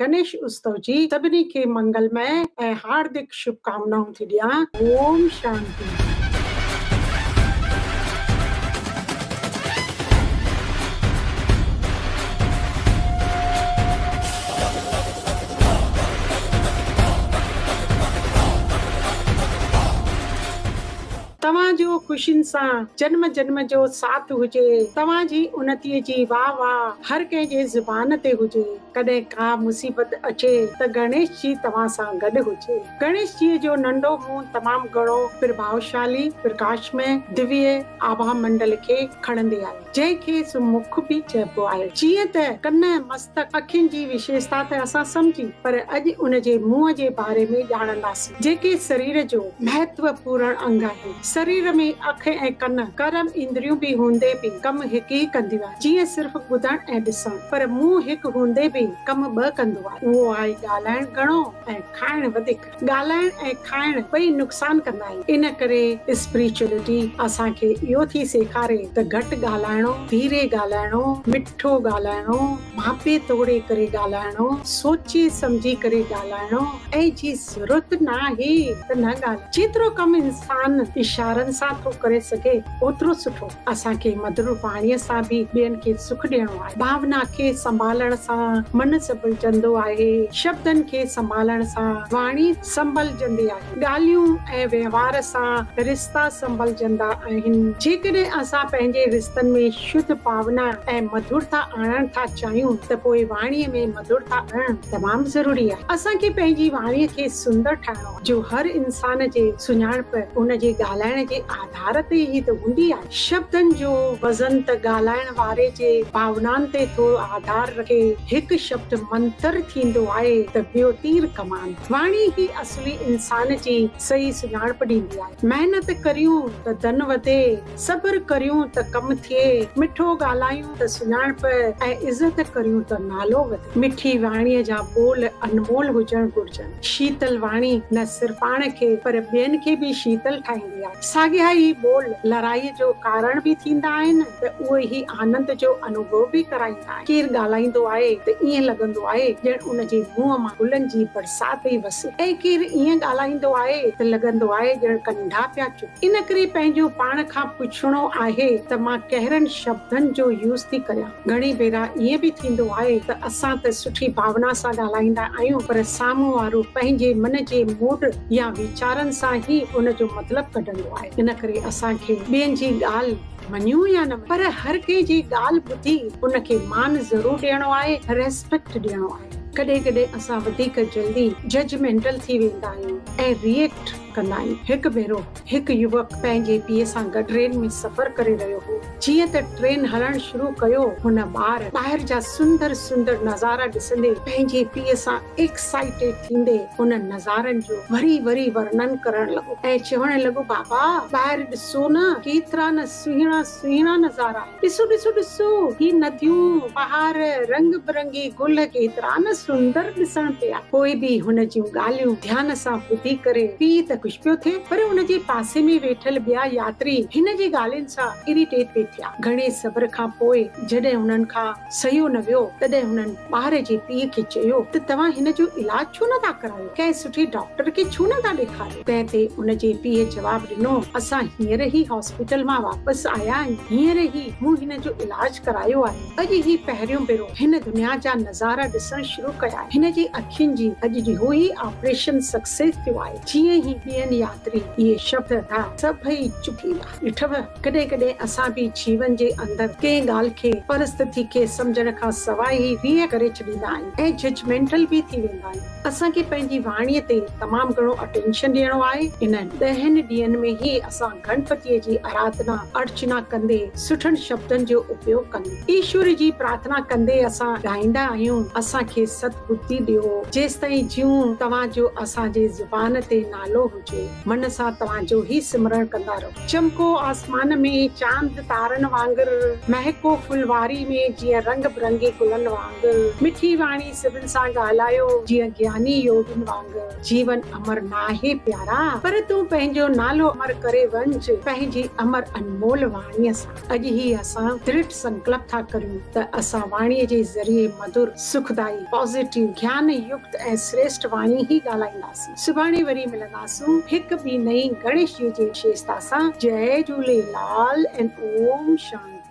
گنيش اتسو جي سڀني کي منگلمئي ۽ هاردڪ شڀڪامنائون ٿي ڏيان. اوم شانتي. توهان جو خوشين سان جنم جنم جو ساٿ هجي. توهان جي انتيء جي واهه واهه هر ڪنهن جي زبان تي هجي. ڪڏهن ڪا مصيبت اچي ته گڻيش جي توهان سان گڏ هجي. گڻيش جيء جو ننڍو منهن تمام گهڻو پرڀاوشالي، پرڪاشمئي، دويه آڀا منڊل کي کڻندي آهي، جنهن کي سمک به چئبو آهي. جيئن ته ڪن، مستڪ، اکين جي وشيشتا ته اسان سمجهي، پر اڄ ان جي منهن جي باري ۾ ڄاڻنداسين، جيڪي سرير جو مهتوپورڻ انگ آهي. سرير ۾ اک ۽ ڪن، ڪرم اندريون به هوندي به ڪم هڪ ئي ڪنديون آهن، جيئن صرف ٻڌڻ ۽ ڏسڻ. پر منهن هڪ هوندي به ڪم ٻه ڪندو آهي. اهو آهي ڳالهائڻ گهڻو ۽ کائڻ وڌيڪ. ڳالهائڻ ۽ کائڻ ٻئي نقصان ڪندا آهن. ان ڪري اسپريچوئلٽي اسان کي اهو ٿي سيکاري ته گهٽ ڳالهائڻو، ڌيري ڳالهائڻو، مٺو ڳالهائڻو، ماپي توڙي ڪري ڳالهائڻو، سوچي سمجهي ڪري ڳالهائڻو ۽ جي ضرورت نه آهي ته نه ڳالهائڻو. جيترو ڪم انسان اشارن سان ٿو ڪري سگهي اوترو سٺو. اسان کي مڌر واڻيء سان به ٻين کي سک ڏيڻو آهي. ڀاونا کي سنڀالڻ سان من سنڀلجندو آهي. شبدن کي سنڀالڻ سان واڻي سنڀلجندي آهي. ڳالهيون ۽ وهنوار سان رشتا سنڀلجندا آهن. جيڪڏهن اسان پنهنجي رشتن ۾ شڌ ڀاونا ۽ مڌرتا آڻڻ ٿا چاهيون ته پوء واڻيء ۾ مڌرتا آڻڻ تمام ضروري آهي. اسان کي پنهنجي واڻيء کي سندر ٺاهڻو آهي، جو هر انسان جي سڃاڻپ ان جي ڳالهائڻ جي آڌار تي ئي ته هوندي آهي. شبدن جو وزن ته ڳالهائڻ واري جي ڀاونائن تي ٿو آڌار رکي. هڪ شبد منتر ٿيندو آهي ته ٻيو تير ڪمان. واڻي ئي اصلي انسان جي صحيح سڃاڻپ ڏيندي آهي. محنت ڪريون ته ڌن وڌي، صبر ڪريون ته ڪم ٿئي، مٺو ڳالهايون ته سڃاڻپ ۽ عزت ڪريون ته نالو وڌي. مٺي واڻيء جا ٻول انمول هجڻ گهرجن. شيتل واڻي نه صرف پاڻ کي پر ٻين کي به شيتل ٺاهيندي آهي. ساڳيا ئي ٻول لڙائيء جو ڪارڻ به ٿيندا آهن ته اهي ئي آنند جو انوڀو به ڪرائيندا آهن. ڪير ڳالهائيندو آهي ته ائين لڳندو آهي ڄڻ ان جي منهن مان گلن جي برسات پئي وسي ۽ ڪير ائين ڳالهائيندو آهي ته لڳندو آهي ڄڻ ڪنڍا پيا چڀن. ان ڪري پنهنجو پاڻ کان پڇڻو آهي ته مان ڪهڙن شبدن جو يوز ٿي ڪريان. گهڻي ڀيرا ائين به ٿيندو آهي ته اسان ته سٺي ڀاونا سان ڳالهائيندا آهيون پر سامهون وارو پنهنجي من جي موڊ يا ويچارن سان ئي ان جو مطلب ڪڍندو آهي. ان ڪري اسان کي ٻين جي ڳالهه مڃون يا نه مڃون پر هر ڪنهن جي ڳالهه ٻڌي ان کي مان ضرور ڏيڻو آهي، ريسپيڪٽ ڏيڻو آهي. ڪڏهن ڪڏهن اسان وڌيڪ جلدي ججمينٽل ٿي ويندا آهيون ۽ ريئيڪٽ ڪندا آهيون. هڪ ڀيرو هڪ يوڪ پنهنجي پيء سان گڏ ٽرين ۾ سفر ڪري رهيو هو. جيئن ته ٽرين هلڻ شروع ڪيو، هن ٻار ٻاهر جا سندر سندر نظارا ڏسندي پنهنجي پيء سان ايڪسائيٽيڊ ٿيندي انهن نظارن جو وري وري ورنن ڪرڻ لڳو ۽ چوڻ لڳو، بابا ٻاهر ڏسو نه ڪيترا نه سهڻا سهڻا نظارا آهن. ڏسو ڏسو ڏسو هي نديون، پهاڙ، رنگ برنگي گل ڪيترا نه سندر ڏسڻ پيا. پوء به هن جون ڳالهيون ڌيان سان ٻڌي ڪري پيء ته خوش پيو ٿئي پر ان جي پاسي ۾ ويٺل ٻيا ياتري هن جي ڳالهين سان اريٽيٽ پئي ٿيا. گهڻي صبر کان پوء جڏهن هنن کان سهيو نه ويو تڏهن هنن ٻار جي پيء کي چيو ته توهان هن جو علاج ڇو نه ٿا ڪرايو؟ ڪنهن سٺي ڊاڪٽر کي ڇو نه ٿا ڏيکاريو؟ تنهن تي ان جي پيء جواب ڏنو، اسان هينئر ئي هاسپيٽل مان واپس آيا آهيون، هينئر ئي مون هن جو علاج ڪرايو آهي. اڄ ئي پهريون ڀيرو هن دنيا جا نظارا ڏسڻ شروع ڪيا آهن. هن جي اکين جي اڄ اهو ئي آپريشن سڪسيس ٿيو آهي. جيئن ئي ٻين ياتري اهي شبد ٻڌا، سڀئي چپ ٿي ويا. ڏٺو، ڪڏهن ڪڏهن اسان به جيون جي اندر ڪنهن ڳالهه کي، پرستٿي کي سمجهڻ کان سواء ئي ريئيڪٽ ڪري ڇڏيندا آهيون ۽ ججمينٽل به ٿي ويندا آهيون. اسان کي پنهنجي واڻيء تي تمام گهڻو اٽينشن ڏيڻو آهي. انهن ڏهن ڏينهن ۾ ئي اسان گڻپتيء جي آراڌنا ارچنا ڪندي سٺن شبدن جو اپيوگ ڪندي، ايشور جي پرارٿنا ڪندي اسان ڳائيندا آهيون، اسان کي ست ٻڌي ڏيو، جيستائين جيئون توهان جو اسان جي زبان تي نالو هجي. هجي. من سان توهان جو ئي سمرڻ ڪندا رهون. چمڪو آسمان ۾ چاند تارن وانگر، مهڪو ڦلواري ۾ جيئن رنگ برنگي گلن وانگر، مٺي واڻي سڀن سان ڳالهايو جيئن گياني يوگين وانگر. جيون امر ناهي پيارا، پر تون پنهنجو نالو امر ڪري وڃج پنهنجي امر انمول واڻيء سان. اڄ هي اسان درڍ سنڪلپ ٿا ڪريون ته اسان واڻيء جي ذريعي مڌر، سکدائي، پازيٽو، گيان يڪت ۽ سريشٽ واڻي ئي ڳالهائينداسين. سڀاڻي وري ملنداسون هڪ ٻي نئين گڻيش جي جي وشيشتا سان. جئي جهوليلال ۽ اوم شانتي.